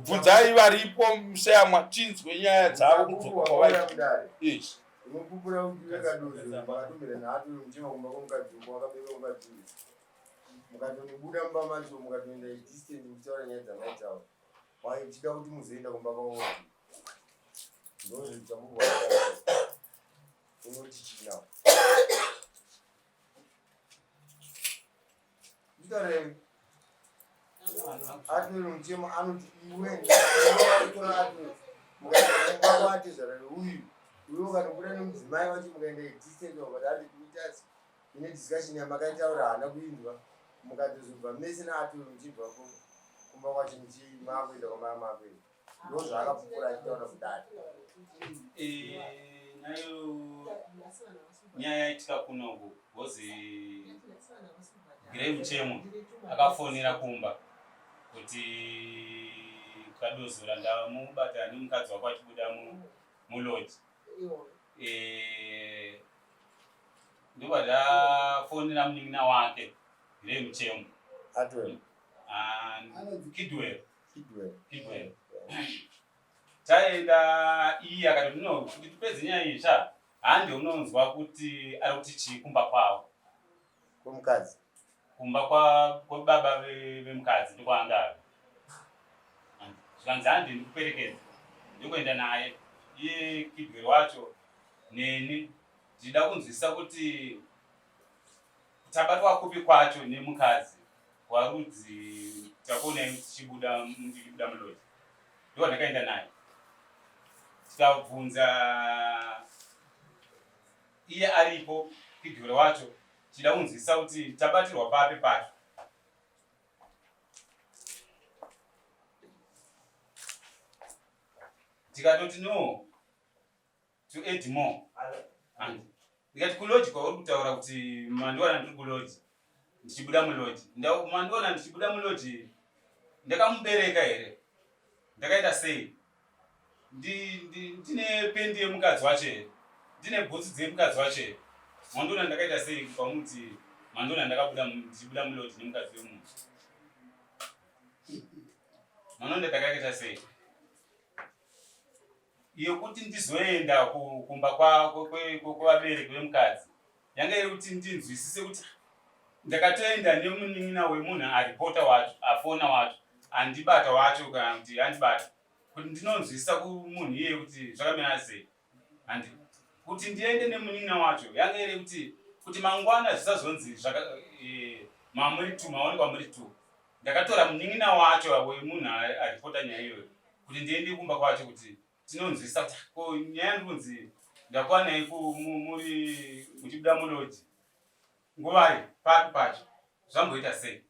Bvunzai varipo museyamwa tinzwe nyaya dzavo kudzoka kwavaita. Yes. Unopupura kuti iwe Kadozo makatumira nhatu muchema kumba kwemukadzi uko wakabeka mukadzi uyu mukatonobuda mumba macho mukatoenda distance muchitaura nyaya dzamaitaura waichida kuti muzoenda kumba kwavo ndozvichabuwa unoti chii nawo Nditaurei. Atwere mutemo anoti iwe tora atwere mukaenda atezvara uyu iwe ukanobuda nemudzimai wacho mukaenda distance of about 100 meters ine discussion yamakaitaura haana kuinzwa mukatozobva mese naatwere muchibva kumba kwacho muchimakuenda kwamamakuenda ndozvaakapupura achitaura kudai eh, nayo nyaya yaitika kunoku bhozi grey muchemo akafonera kumba kuti kadozora ndamubata nemukadzi wako achibuda muloji eh, ndobva ndafonera munin'ina wake grey muchemo kidwell Kidwell. Taenda iye akati no kuti tipedze nyaya iyi sha hande unonzwa kuti ari kuti chii kumba kwavo. Kwemukadzi. Kumba kwa kwebaba vemukadzi ndikwaanga ari. Zvikanzi hande ndikuperekedza. Ndikuenda naye. Iye Kidwell wacho neni ndida kunzwisisa kuti tabatwa kupi kwacho nemukadzi warudzi takuonai tichibuda ndichibuda muloji ndo ndakaenda naye tikabvunza iye aripo kidhore wacho tichida kunzwisisa kuti tabatirwa papi pacho tikatoti no to add more and ndikati kulodge kwauri kutaura kuti mandiwana ndiri kulodge ndichibuda mulodge mandiwana ndichibuda mulodge ndakamubereka here ndakaita sei ndine pendi yemukadzi wacho here ndine bhutsu dzemukadzi wacho here mandiona ndakaita sei kwamuti mandiona ndakabuda ndichibuda mulodge nemukadzi wemunhu manonda ndakaita sei Yekuti ndizoenda kumba kwevabereki vemukadzi yanga iri kuti ndinzwisise kuti ndakatoenda nemunin'ina wemunhu aripota wacho afona wacho andibata wacho kana kuti andibata kuti ndinonzwisisa kumunhu iyeye kuti zvakamira sei handi kuti ndiende nemunin'ina wacho yanga iri kuti kuti mangwana zvisazonzi zvaka e, mamuri two maonekwa muri two Ndakatora munin'ina wacho wemunhu aripota nyaya iyoyo kuti ndiende kumba kwacho kuti tinonzwisa kuti ko nyaya ndikunzi ndakwanai muri muchibuda muloji nguvai papi pacho zvamboita sei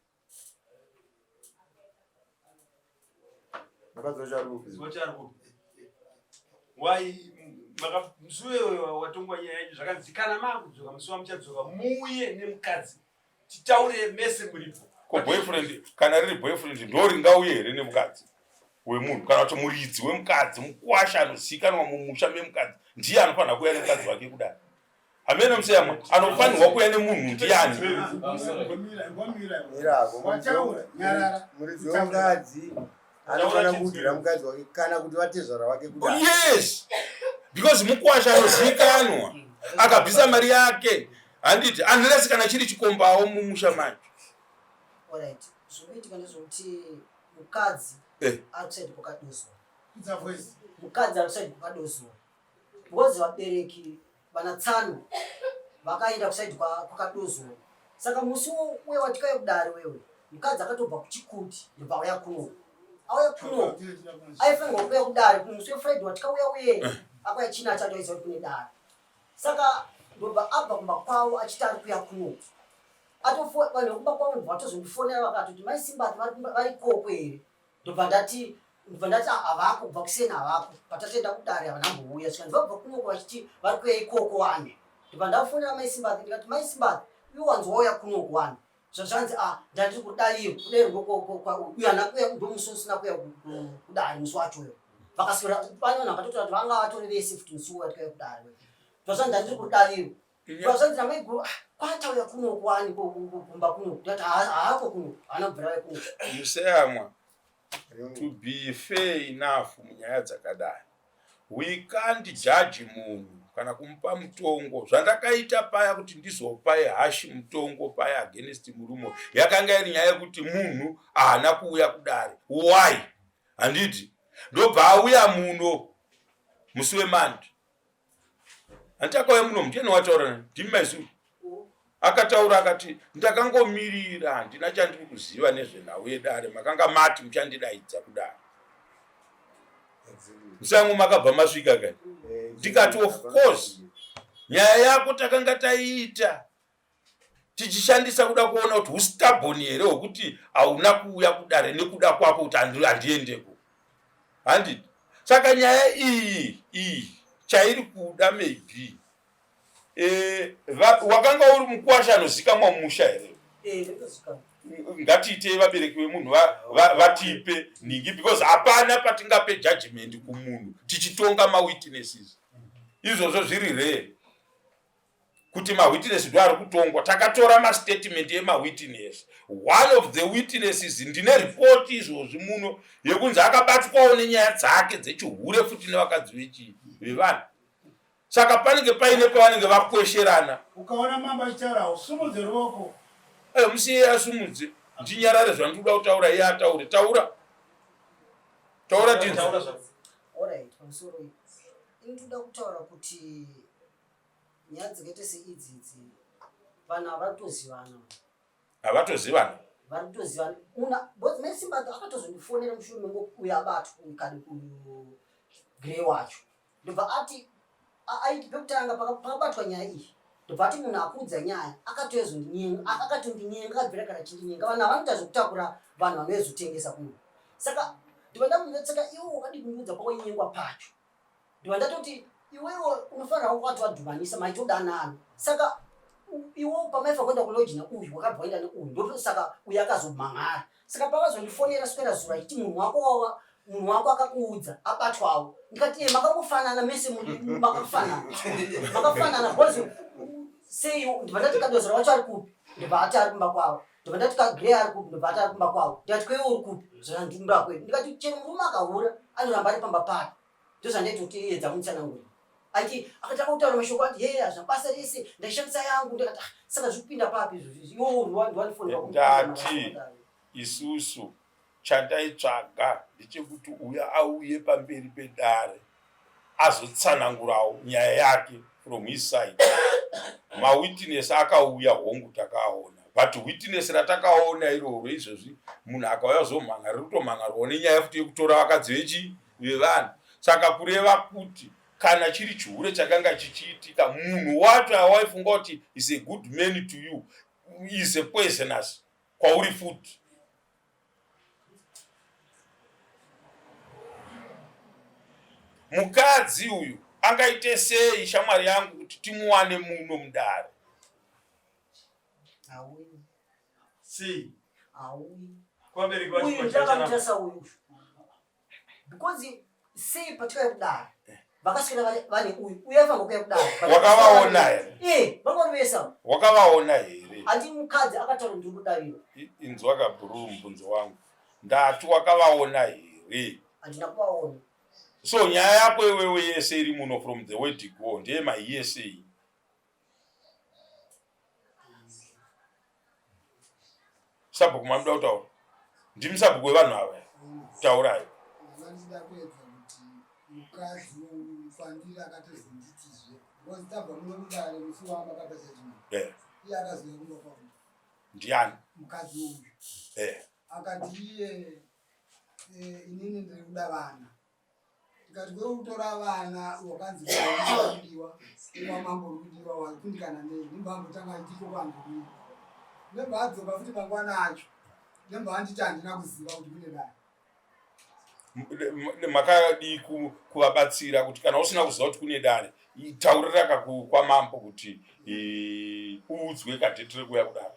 mukadzi wacho ari kupi wai musi uyo watongwa nyaya yacho zvakanzi kana maakudzoka musi wamuchadzoka muuye nemukadzi titaure mese muripo. Ko boyfriend kana riri boyfriend ndoringauye here nemukadzi wemunhu kana kuti muridzi wemukadzi mukwasha anozikanwa mumusha memukadzi ndiye anofanira kuuya nemukadzi wake kudai hamene museyamwa anofanirwa kuuya nemunhu ndiyani muridzi wemukadzi anofanira kuudira mukadzi wake kana kuti vatezvara wake kudai yes because mukwasha anozivikanwa akabvisa mari yake handiti unless kana chiri chikombawo mumusha macho Alright, zvinoitika ndezvekuti mukadzi Eh. ari kusaidi kwakadozwa mukadzi ari kusaidi kwakadozwa because vabereki vana tsano vakaenda kusaidi kwakadozwa saka musi uye watikauya kudare wewe mukadzi akatobva kuchikuti ndobva auya kuno auya kuno aifanirwa kuuya kudare musi wefriday watikauya uye eh. akauya china chacho aiziva kuti kune dare saka ndobva abva kumba kwavo achiti ari kuya kuno vanhu vekumba kwavo ndobva vatozondifonera vakatoti mai simbati varikoko here ndobva ndati ndobva ndati ah, havako kubva kuseni havako patatoenda kudare havana mbouya zvikanzi vabva kunoko vachiti vari kuya ikoko wani ndobva ndafonera mai simbati ndikati mai simbati iwe wanzi wauya kunoko wani zvazvanzi a ah, ndandiri kudariro kudariro uyu hana kuya ndomusi usina kuya kudare musi wacho uyo vakaswera pane vanhu vakatotaura kuti vanga vatori vese futi musi uyo vatikauya kudare zvazvanzi ndandiri kudariro Zvazvanzi namaiguru ah, kwatauya kuno kwani kumba kuno ndati haako kuno haana kubvira vaya kuno museyamwa. To be fair enough munyaya dzakadai we can't judge munhu kana kumupa mutongo zvandakaita paya kuti ndizopa hashi mutongo paya against murume yakanga iri nyaya yekuti munhu haana kuuya kudare why handiti ndobva auya muno musi wemandi Hanti akauya muno ndiani wataura ndimi maizuru akataura akati ndakangomirira handina chandiri kuziva nezvenhau yedare makanga mati muchandidaidza kudare musango makabva masvika kai eh, ndikati of course nyaya yako takanga taiita tichishandisa kuda kuona kuti ustaboni here hwekuti hauna kuuya kudare nekuda kwako kuti handiendeko handiti saka nyaya iyi iyi chairi kuda maybe e, wakanga uri mukwasha anozikamwa mumusha here eh, ngatiitei vabereki vemunhu vatipe va, va nhingi because hapana patingape judgment kumunhu tichitonga mawitnesses izvozvo zviri rare kuti mawitness ndo ari kutongwa takatora mastatement emawitness one of the witnesses ndine ripoti izvozvi muno yekunzi akabatwawo nenyaya dzake dzechihure futi nevakadzi vechii vevanhu saka panenge paine pavanenge vakwesherana ukaona mambo achitaura usumudze ruoko ayo musiye asumudze ndinyarare zvandikuda kutaura iye ataure taura taura tinzi inotoda kutaura kuti nyaya dzakaita seidzi idzi vanhu havatozivana havatozivana vari kutozivana una because mai simba akatozondifonera mushure mengo uyo abatwa uyu kani uyu grey wacho ndobva ati aiti pekutanga pakabatwa nyaya iyi ndobva ati munhu akuudza nyaya akatoezondinyenga akatondinyenga akabvira kana chindinyenga vanhu havanoita zvekutakura vanhu vanoezotengesa kuno saka ndobva ndamubvunza saka iwe wakadii kundiudza pawainyengwa pacho Ndibva ndatoti iwewe unofanira wako wadhuvanisa maitodanana saka iwe pamaifa kuenda kuloji neuyu wakabva waenda neuyu ndo saka uyu akazomhan'ara saka pakazondifonera swera zuro achiti munhu wako wawa munhu wako akakuudza abatwawo ndikati e makangofanana mese muri makafanana makafanana because sei ndibva ndati kadozora wacho ari kupi ndibva ati ari kumba kwavo ndobva ndati kagrey ari kupi ndobva ati ari kumba kwavo ndikati kweiwe uri kupi zvanzi kumba kwedu ndikati chero murume akahura anoramba ari pamba pake ndozvandaiti kuti edza kumutsanangurira aiti akatanga kutaura mashoko ati hee hazvina basa rese ndaishandisa yangu ndikati ah, saka zviri kupinda papi izvozvi iwo ndiwandifonera ndati isusu chandaitsvaga ndechekuti uya auye pamberi pedare azotsanangurawo nyaya yake from his side mawitness akauya hongu takaaona but witness ratakaona iroro izvozvi munhu akauya kuzomhan'ara riri kutomhan'arwawo nenyaya futi yekutora vakadzi vechi vevanhu saka kureva kuti kana chiri chihure chakanga chichiitika munhu wacho awaifunga kuti is a good man to you is a poisonous kwauri futi mukadzi uyu angaite sei shamwari yangu kuti timuwane muno mudare Auyi. Sei? Auyi. Kwabereki vacho Uyu ndakamutasa uyu. Because sei patikauya kudare vakaswera vane uyu uyu aifanirwa kuuya kudare. Wakavaona here? Eh, vanga vari vese ava. Wakavaona here? Andi mukadzi akataura ndiri kudavira. Inzwa kabhuruu mubvunzo wangu. Ndati wakavaona here? Handina kuvaona. So nyaya yako iwewe yese iri muno from the word go ndeye maiyesei. Sabhuku mamuda kutaura ndimi sabhuku wevanhu ava taurai. Ndinoda kuedza kuti mukadzi uyu akatozonditizve because tabva muno mudare musi wamakapa judgment eh. iye akazouya kumba kwangu. Ndiani? Mukadzi uyu eh. Akati iye eh, inini ndiri kuda vana Tikati kwekutora vana wakanzi kudiwa kwamambo uri kudiwa wakundikana nei ndibva ambotanga ndiko kwandiri ndobva adzoka futi mangwana acho ndobva anditi handina kuziva kuti kune dare makadii kuvabatsira kuti kana usina kuziva kuti kune dare tauriraka kwamambo kuti uudzwe kadheti rekuuya kudare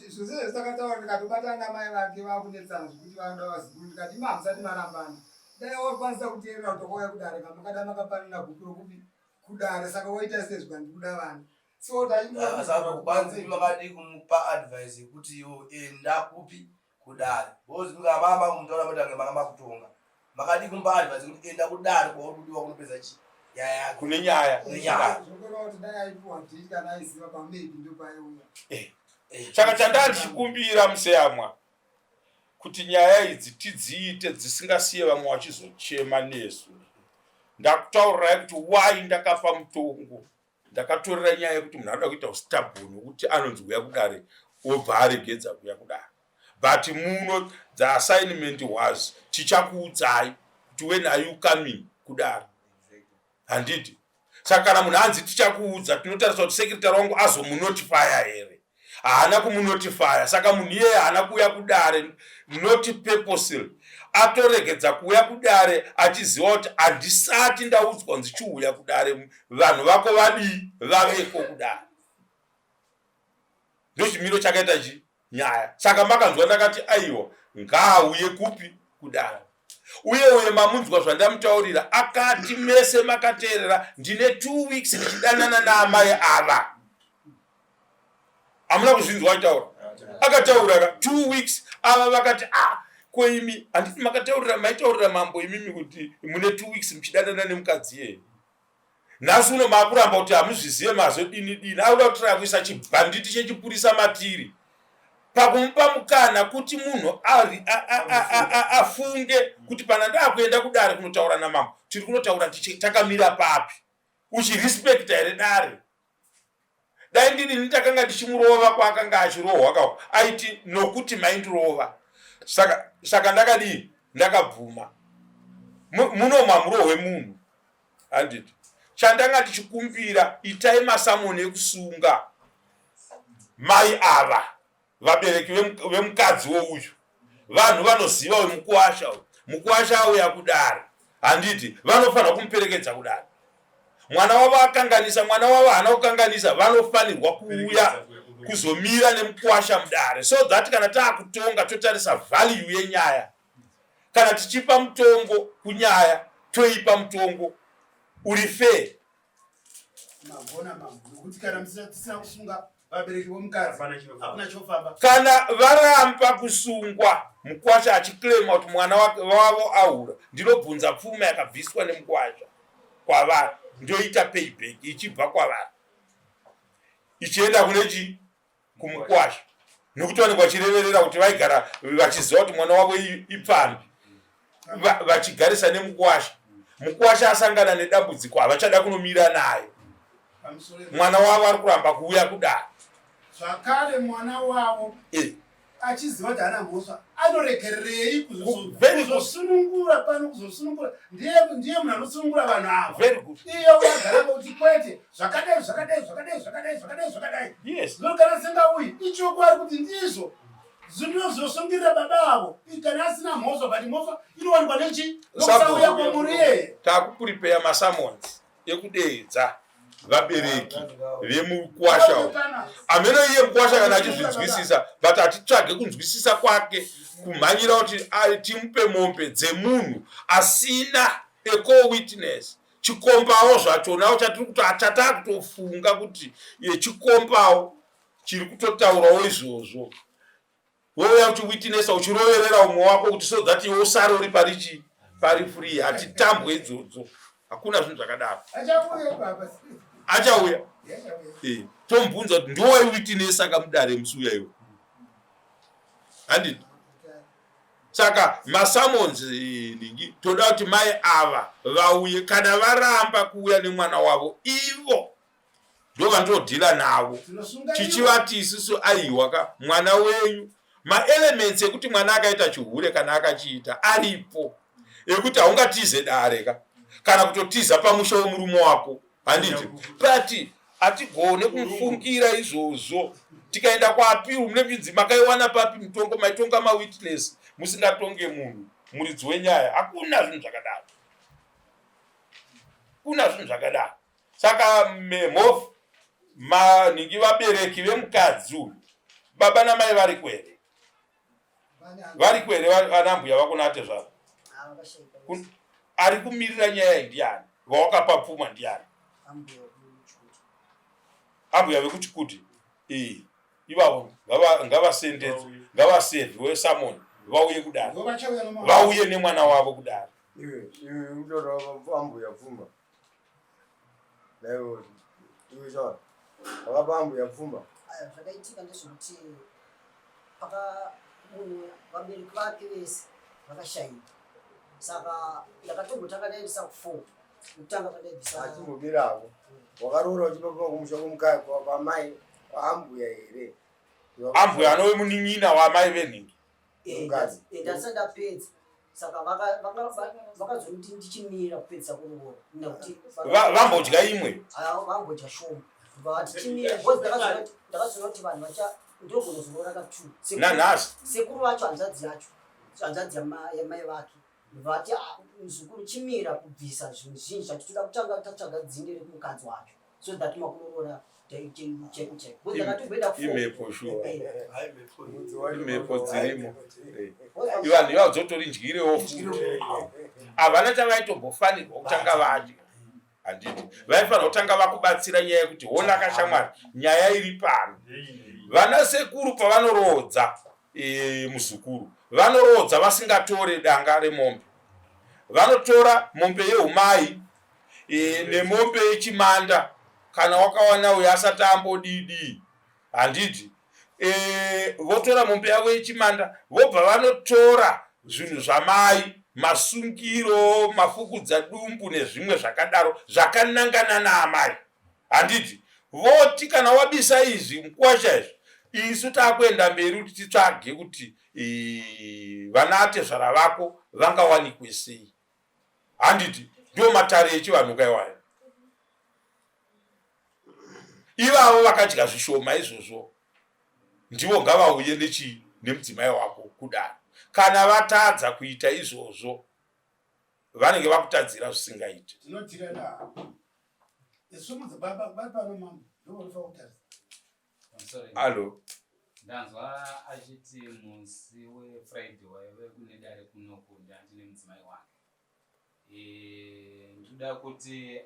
zvose zvatakataura ndikatobatana namai vake vakunetsana zvekuti vanoda vazukuru ndikati ima hamusati marambana dai wakwanisa kuteerera kuti wakauya kudare kamakada makapanana bhuku rokupi kudare saka waita sei zvikanzi kuda vana so taikubanze makadii kumupa advice yekuti iwo enda kupi Kudare because mukavamba kumutaura motange manga makutonga. Makadii kumupa advice kuti enda kudare kwauri kudiwa kunopedza chi nyaya yako. Kune nyaya. Kune nyaya. Zvokureva kuti dai aipuwa date kana aiziva pamaybe ndopaiuya. Eh. Saka chandaa ndichikumbira museyamwa kuti nyaya idzi tidziite dzisingasiye vamwe vachizochema nesu. Ndakutaurirai kuti why ndakapa mutongo ndakatorera nyaya yekuti munhu anoda kuita ustabon wekuti anonzi kuya kudare obva aregedza kuya kudare but muno the assignment was tichakuudzai kuti when are you coming kudare handiti saka kana munhu anzi tichakuudza tinotarisa kuti secretary wangu azomunotifaya here haana kumunotifaya saka munhu iyeye haana kuuya kudare not purposely atoregedza kuuya kudare achiziva kuti handisati ndaudzwa kunzi chiuya kudare vanhu vako vadii vaveko kudare ndochimiro chakaita chi nyaya saka makanzwa ndakati aiwa ngaauye kupi kudare uye uye mamunzwa zvandamutaurira akati mese makateerera ndine two weeks ndichidanana naamai ava hamuna kuzvinzwa achitaura akataura ka two weeks ava vakati ah ko imi handiti makataurira maitaurira mambo imimi kuti mune two weeks muchidanana nemukadzi iyeye nhasi uno maakuramba kuti hamuzvizive mazodini dini akuda kutiraya kuisa chibhanditi chechipurisa matiri pakumupa mukana kuti munhu afunge kuti pana ndaakuenda kudare kunotaura namambo tiri kunotaura takamira papi uchirespekta here dare dai ndirini ndakanga ndichimurova kwaakanga achirohwa kako aiti nokuti maindirova saka saka ndakadii ndakabvuma muno mamurohwe munhu handiti chandanga ndichikumbira itai masamoni ekusunga mai ava vabereki vemukadzi wouyu vanhu vanoziva wemukuwasha uyu mukuwasha auya kudare handiti vanofanirwa kumuperekedza kudare mwana wavo akanganisa mwana wavo haana kukanganisa vanofanirwa kuuya kuzomira nemukuwasha mudare so that kana taakutonga totarisa value yenyaya kana tichipa mutongo kunyaya toipa mutongo uri fair Magona mambo nokuti kana musina kusunga vabereki vomukadzi hakuna chofamba. Kana varamba kusungwa mukwasha achiclaima kuti mwana wavo ahura, ndinobvunza pfuma yakabviswa nemukwasha kwavari ndoita payback ichibva kwavari ichienda kune chii kumukwasha nokuti vanenge vachireverera kuti vaigara vachiziva kuti mwana wavo ipfambi vachigarisa nemukwasha mukwasha asangana nedambudziko havachada kunomira naye mwana wavo ari kuramba kuuya kudaro zvakare mwana wavo eh. achiziva kuti haana mhosva anoregererei kuzosunungura pano kuzosunungura ndiye munhu anosunungura vanhu ava iye uyagara kuti kwete zvakadai zvakadai zvakadai zvakadai zvakadai zvakadai zvino kana singauyi ichokwadi kuti ndizvo zvinozosungirira baba avo kana asina mhosva but mhosva inowanikwa nechi nokusauya kwemuri iyeye takupuripeya masamons ekudeedza vabereki vemukwasha uyu ameno iye mukwasha kana achizvinzwisisa but hatitsvage kunzwisisa kwake kumhanyira kuti timupe mombe dzemunhu asina a co-witness chikombawo zvachonawo chatiri kuto chatakutofunga kuti chikombawo chiri kutotaurawo izvozvo wouya uchiwitinesa uchiroverera umwe wako kuti so that iwe usare uri pari chii pari free hatitambwe idzodzo hakuna zvinhu zvakadaro achauya eh, tomubvunza kuti ndiwo waiwitinesa kamudare musi uya iwe handiti saka masummons eh, ningi toda kuti mai ava vauye kana varamba kuuya nemwana wavo ivo ndovanotodhila navo tichivati isusu aiwa ka mwana wenyu maelements ekuti mwana akaita chihure kana akachiita aripo ekuti haungatize dare ka kana kutotiza pamusha wemurume wako handiti but hatigone kumufungira izvozvo tikaenda kuapiru mune muchinzi makaiwana papi mutongo maitonga mawitness musingatonge munhu muridzi wenyaya hakuna zvinhu zvakadaro kuna zvinhu zvakadaro saka mhofu manhingi vabereki vemukadzi uyu baba namai vari kwere vari kwere vana mbuya vako natezvaro ari kumirira nyaya iyi ndiani vawakapa pfuma ndiani ambuya vekuchikuti ee. Ivavo ngavasendedzwe, ngavasevhiwe summon vauye kudare. Vauye nemwana wavo kudare. Iwe, iwe unotaura ambuya pfumba. Naiwe iwe shawa. Wakapa ambuya pfumba. Aya zvakaitika ndezvekuti paka munhu vabereki vake vese vakashaika. Saka ndakatombotanga ndaendesa ku4 kutanga pandaibvisa. Achimbomirawo. Wakaroora uchibva kumusha kwemukaya kwamai kwaambuya here? Ambuya anove munin'ina waamai venhingi. Eh, eh, ndasati ndapedza saka vakazonditi ndichimira kupedzisa kuroora nekuti vambodya imwe vambodya shoma vati chimira because ndakazoona kuti vanhu vacha ndogona kuzoroora ka two nanhasi sekuru vacho hanzvadzi yacho hanzvadzi yamai vake vati ah, muzukuru chimira kubvisa zvinhu zvinji zvacho toda kutanga tatsvaga dzinde rekumukadzi wacho so that makunoroora chaiko chaiko ndakatogoenda imhepo shuwa imhepo dzirimo ivanhu ivavo dzotori ndyirewo futi havana chavaitombofanirwa kutanga vadya handiti vaifanira kutanga vakubatsira nyaya yekuti hona kashamwari nyaya iri pano vana sekuru pavanoroodza e, muzukuru vanoroodza vasingatore danga remombe vanotora mombe yeumai e, nemombe yechimanda kana wakawana uyo asati ambodidii handiti e, votora mombe yavo yechimanda vobva vanotora zvinhu zvamai masungiro mafukudza dumbu nezvimwe zvakadaro zvakanangana naamai handiti voti kana wabisa izvi mukwasha izvi isu takuenda mberi kuti titsvage kuti e, vana atezvara vako vangawanikwe sei handiti ndiwo matare echivanhu kaiwayo ivavo vakadya zvishoma izvozvo ndivo ngavauye nechii nemudzimai wako kudaro kana vatadza kuita izvozvo vanenge vakutadzira zvisingaiti alo ndanzwa achiti musi wefriday waive kune dare kunoku ndandine mudzimai wake Eh, ndoda kuti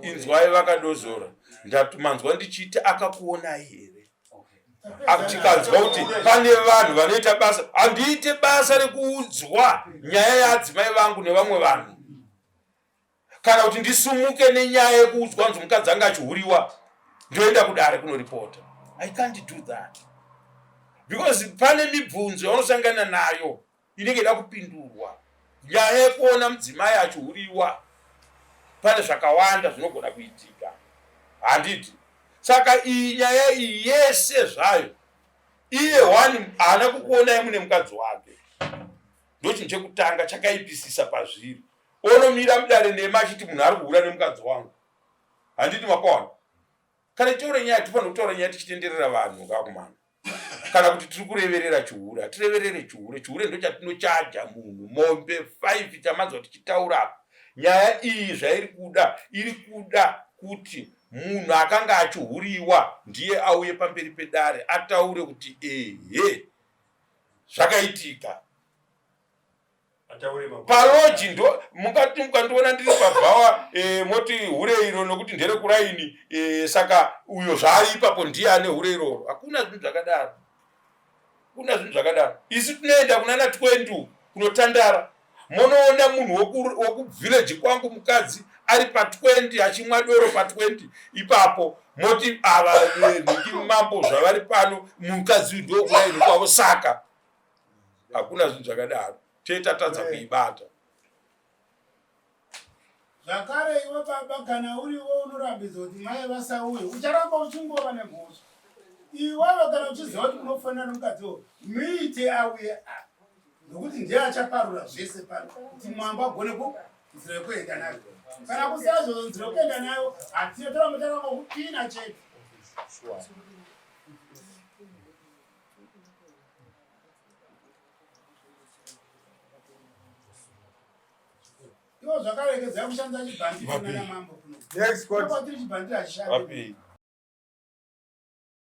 inzwai vakadozora ndati manzwa ndichiti akakuonai here tikanzwa kuti pane vanhu vanoita basa handiite basa rekuudzwa nyaya yaadzimai vangu nevamwe vanhu kana kuti ndisumuke nenyaya yekuudzwa nzi mukadzi anga achihuriwa ndoenda kudare kunoripota i can't do that because pane mibvunzo yaunosangana nayo inenge ida kupindurwa nyaya yekuona mudzimai achihuriwa pane zvakawanda zvinogona kuitika handiti saka iyi nyaya iyi yese zvayo iye one haana kukuonai mune mukadzi wake ndochinhu chekutanga chakaipisisa pazviri onomira mudare nema achiti munhu ari kuhura nemukadzi wangu handiti makaona kana tichitaura nyaya tifanira kutaura nyaya tichitenderera vanhu kakumana kana kuti tiri kureverera chihure hatireverere chihure chihure ndochatinochaja munhu mombe 5 chamanzwa tichitaura apa nyaya iyi zvairi kuda iri kuda kuti munhu akanga achihuriwa ndiye auye pamberi pedare ataure kuti ehe zvakaitika paloji ndo mungati mukandiona ndiri pabhawa e, moti hure iro nokuti nderekuraini e, saka uyo zvaari ipapo ndiye ane hure iroro hakuna zvinhu zvakadaro kuna zvinhu zvakadaro isu tinoenda kunana 20 kunotandara monoona munhu wokuvillage kwangu mukadzi ari pa20 achimwa doro pa20 ipapo moti ava eh, nhingi mambo zvavari pano mukadzi uyu ndokuraini kwavo saka hakuna zvinhu zvakadaro tee tatadza eh. kuibata zvakare iwe baba kana uriwe unorambidza kuti mai vasauye ucharamba uchingova nemhosva iwewe kana uchiziva kuti unofanira nomukadzi wo muite auye nokuti ndiye achaparura zvese pano kuti mambo agone ku nzira yekuenda nayo kana kusazvo nzira yekuenda nayo hatiyo toramba taramba kupina chete ivo zvakaregedzai kushandisa chibhandiri nana mambo kuno Next court. kwatiri chibhandiri hachishandi Vapi.